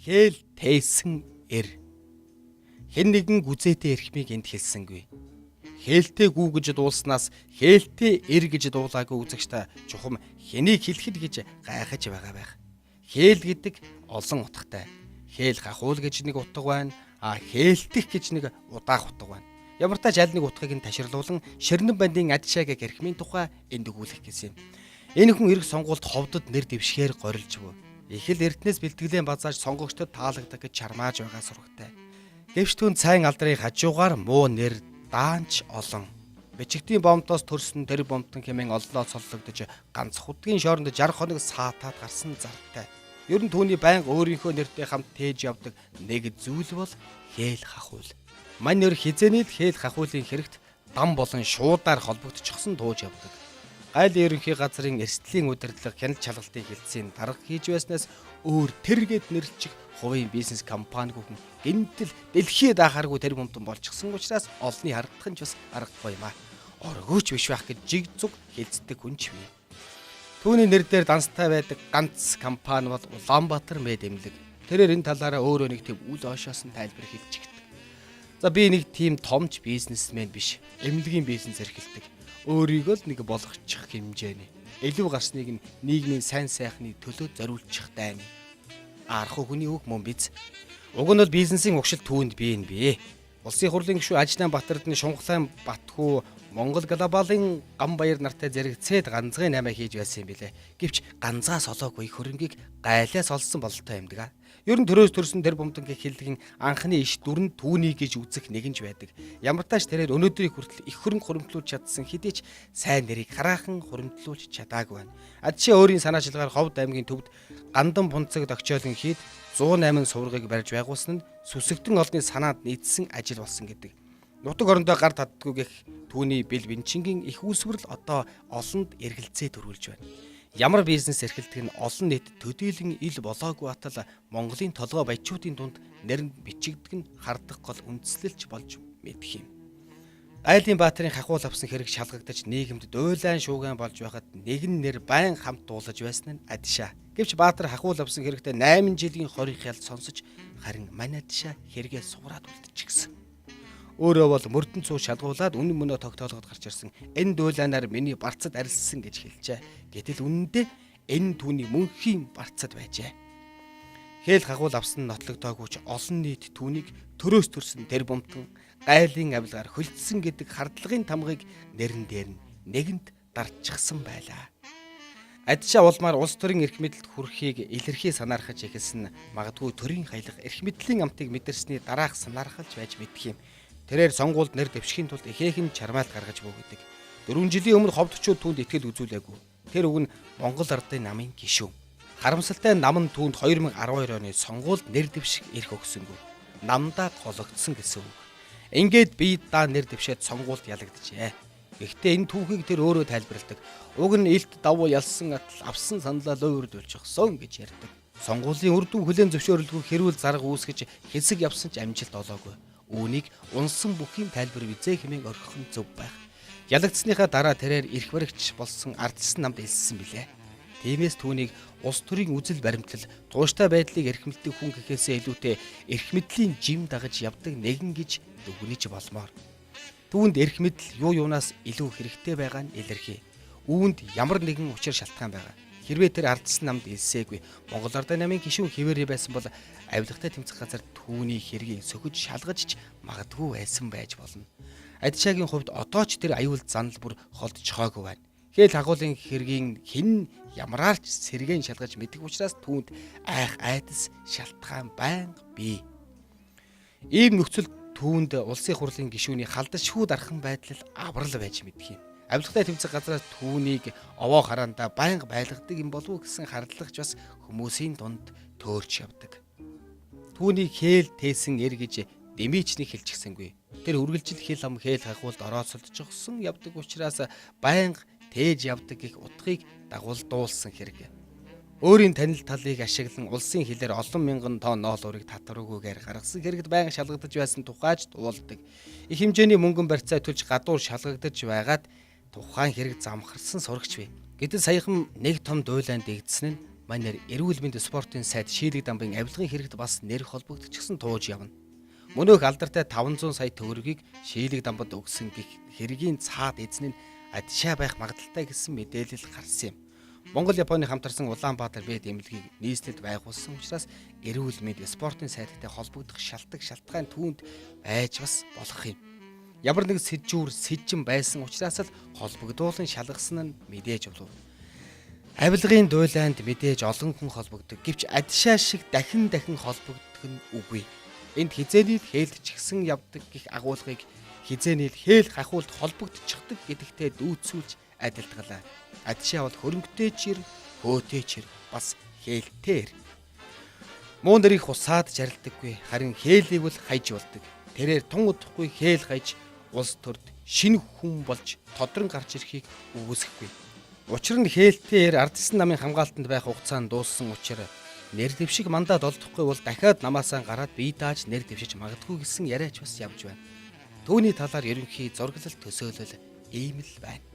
Хээл тээсэн эр. Хэн нэгэн гүзээтэй эрхмийг энд хэлсэнгүй. Хээлтэй гүү гэж дуулснаас хээлтэй эр гэж дуулаагүй үзэгч та чухам хэнийг хэлэхэд гэж гайхаж байгаа байх. Хээл гэдэг олон утгатай. Хээл хахуул гэж нэг утга байна. А хээлтэх гэж нэг удаах утга байна. Ямар тач аль нэг утгыг нь таширлуулан Ширнэн бандын Адшааг эрхмийн тухай энд өгүүлэх гэсэн юм. Энэ хүн эрг сонгуульд ховдод нэр дэвшгээр горилж буй. Их л эрднээс бэлтгэлэн базааж сонгогчдод таалагдах гэж чармааж байгаа сурагтай. Гэвч түүн сайн алдрын хажуугаар муу нэр даанч олон. Бичигдийн бомтоос төрсөн тэр бомтон хэмээн оллоо цоллогдож ганц худгийн шоронд 60 хоног саатаад гарсан зартай. Ер нь түүний байнга өөрийнхөө нэртэй хамт тээж явдаг нэг зүйл бол хээл хахуул. Мань нэр хизээний л хээл хахуулын хэрэгт дам болон шуудаар холбогдчихсон тууж явдаг. Гайл ерөнхий газрын эрсдлийн удирдлага хяналт шалгалтын хэлтсийн дарга хийж байснаас өөр тэргээд нэрлчих хувийн бизнес компани бүхэн гинтэл дэлхийд даахааргүй тэр бомтон болчихсон учраас олонний хардах нь ч бас аргагүй юм а. Оргөөч биш байх гэж жиг зуг хэлцдэг хүн ч бий. Түүний нэр дээр данстай байдаг ганц компани бол Улаанбаатар мэд эмнэлэг. Тэрээр энэ талаараа өөрөө нэг тийм үл ойшоосон тайлбар хэлчихдэг. За би нэг тийм томч бизнесмен биш. Эмнэлгийн бизнес эрхэлдэг. Өөрийгөө л нэг болгочих хэмжээний. Илүү гарсныг нь нийгмийн сайн сайхны төлөө зориулчих дайны. Архуу хүний үг мөн биз. Уг нь бол бизнесийн угшил түүнд бий нь бий. Улсын хурлын гишүүн Ажлан Батэрдэн Шунхлайн Батхүү Монгол Глобалын гам баяр нартай зэрэгцээд ганцгын 8 хийж байсан юм билэ. Гэвч ганцаа солоогүй хөрөнгийг гайлаас олсон бололтой юмдаг. Ер нь төрөөс төрсөн тэр бумдан гэх хэллэгийн анхны иш дүр нь түүний гэж үзэх нэгэнж байдаг. Ямар тач тэрээр өнөөдрийг хүртэл их хөрөнгө хуримтлуулж чадсан хэдий ч сайн нэрийг хараахан хуримтлуулж чадаагүй байна. Адши өөрийн санаачилгаар Ховд аймгийн төвд гандан пунцаг догчоолон хийд 108 суврагыг барьж байгуулсан нь сүсэгтэн олонний санаанд нийцсэн ажил болсон гэдэг. Нутаг орондоо гар татдаггүй гэх түүний бэл бэнчингийн их үүсвэр л одоо олонд эргэлзээ төрүүлж байна. Ямар бизнес эрхэлдэг нь олон нийт төдийлөн ил болоогүй атал Монголын толгой баячуудын дунд нэр нь бичигдэх нь хардах гол үндслэлч болж мэдэх юм. Айлын баатрын хахуул авсан хэрэг шалгагдаж нийгэмд дуйлайн шуугиан болж байхад нэгэн нэр байн хамт дуулаж байсан нь Адшаа. Гэвч Баатар хахуул авсан хэрэгтээ 8 жилийн хорийн хял сонсож харин мань Адшаа хэрэгээ суураад үлдчихсэн. Өөрөө бол мөрдөн цуу шалгуулад үнэн мөнөө тогтоолгод гарч ирсэн. Энэ дуйлаанаар миний барцад арилсан гэж хэлжээ. Гэтэл үнэндээ энэ түүний мөнхийн барцад байжээ. Хээл хагуул авсан нотлогдоогүйч олон нийт түүнийг төрөөс төрсөн тэр бумтан гайлын авилгаар хөлдсөн гэдэг хардлагын тамгыг нэрэн дээр нь нэгэнт дарчихсан байлаа. Адшаа улмаар улс төрийн эрх мэдэлд хүрэхийг илэрхий санаархаж эхэлсэн нь магадгүй төрийн хаялга эрх мэдлийн амтыг мэдэрсний дараах санаархалж байж мэдэх юм. Тэрээр сонгуульд нэр дэвшихийн тулд ихээхэн чармайлт гаргаж буй гэдэг. 4 жилийн өмнө ховдчууд түүнд итгэл үзүүлээгүй. Тэр үг нь Монгол Ардын намын гишүүн. Харамсалтай нь нам нь түүнд 2012 оны сонгуульд нэр дэвших эрх өгсөнгүй. Намдаа гологдсон гэсэн үг. Ингээд бие даа нэр дэвшээд сонгуульд ялагджээ. Гэхдээ энэ түүхийг тэр өөрөө тайлбарладаг. Уг нь илт давуу ялсан атал авсан саналаа луйвард үлчихсэн гэж ярьдаг. Сонгуулийн үр дүн хүлээн зөвшөөрөлгүй хэрүүл зарга үүсгэж хэсэг явсан ч амжилт олоогүй. Үүнийг унсан бүхийн тайлбар визээ хэмээн орхих нь зөв байх. Ялагдсныхаа дараа тэрээр эрх баригч болсон ардчсан намд элссэн билээ. Тиймээс түүнийг улс төрийн үзэл баримтлал, тууштай байдлыг эрхэмлдэг хүн гэхээсээ илүүтэй эрх мэдлийн жим дагаж явдаг нэгэн гэж дүгнэж болмоор. Түүнд эрх мэдэл юу юунаас илүү хэрэгтэй байгаа нь илэрхий. Үүнд ямар нэгэн учир шалтгаан байгаа. Хэрвээ тэр ардсан намд элсээгүй Монгол Ардын намын гишүүн хэвээрээ байсан бол авилгатай тэмцэх газар түүний хэргийг сөхөж шалгаж ч магадгүй байсан байж болно. Адшаагийн хувьд одоо ч тэр аюул занал бүр холдчихоогүй байна. Хээл хагуулын хэргийн хэн ямараар ч сэргээн шалгаж мэдэх учраас түүнд айх айдас шалтгаан байнга бий. Ийм нөхцөл түүнд улсын хурлын гишүүний халдашгүй дархан байдал аврал байж мэдэх юм. Авилгатай тэмцэх газраас түүнийг овоо хараандаа байнга байлгадаг юм болов уу гэсэн хардлагч бас хүмүүсийн дунд төөрч явдаг. Түүнийг хээл тээсэн эр гэж дэмийч нэг хэлчихсэнгүй. Тэр үргэлжил хэл ам хээл хахуулд орооцолдчихсон явдаг учраас байнга тээж явдаг гэх утгыг дагуулдуулсан хэрэг. Өөрийн танил талыг ашиглан улсын хэлээр олон мянган тонн ноол уурыг татваргүйгээр гаргасан хэрэгт байнга шалгагдаж байсан тухайч дуулдаг. Их хэмжээний мөнгөн барьцаа төлж гадуур шалгагдаж байгаад тухайн хэрэг замхарсан сурагч бий. Гэтэл саяхан нэг том дуйлаанд дэгдсэн нь Манер эрүүл мэнд спортын сайд Шийлэг дамбын авилгын хэрэгт бас нэр холбогдчихсон тууж явна. Мөнөөх алдартай 500 сая төгрөгийг Шийлэг дамбад өгсөн гих хэргийн цаад эзэн нь адшаа байх магадлалтай гэсэн мэдээлэл гарсан юм. Монгол Японы хамтарсан Улаанбаатар бэд эмнэлгийг нийслэлд байгуулсан учраас эрүүл мэнд спортын сайттай холбогдох шалтгаан шалтгаан түүнд байж бас болох юм. Ямар нэг сэжүүр сэжин байсан учраас л холбогдуулан шалгасан нь мэдээж болов. Авилгын дуйлаанд мэдээж олон хүн холбогддог. Гэвч адшаа шиг дахин дахин холбогдох нь үгүй. Энд хизээний л хээлдчихсэн явдаг гих агуулгыг хизээний л хээл хахуулд холбогдчихдаг гэдэгтээ дүүцүүлж адилтгалаа. Адшаа бол хөрөнгөтэй чир, хөөтэй чир, бас хээлтэй. Муу нарыг хусаад жарилдаггүй, харин хээлийг бол хайж болдог. Тэрээр тун удахгүй хээл хайж улс төрд шинэ хүн болж тодрон гарч ирэхийг үгүйсэхгүй. Учир нь хээлтээр ардсан намын хамгаалтанд байх хугацаа нь дууссан учраас нэр дэвшиг мандат олдохгүй бол дахиад намаасаа гараад бие дааж нэр дэвшиж магадгүй гэсэн яриач бас явж байна. Түүний талаар ерөнхий зураглал төсөөлөл ийм л байна.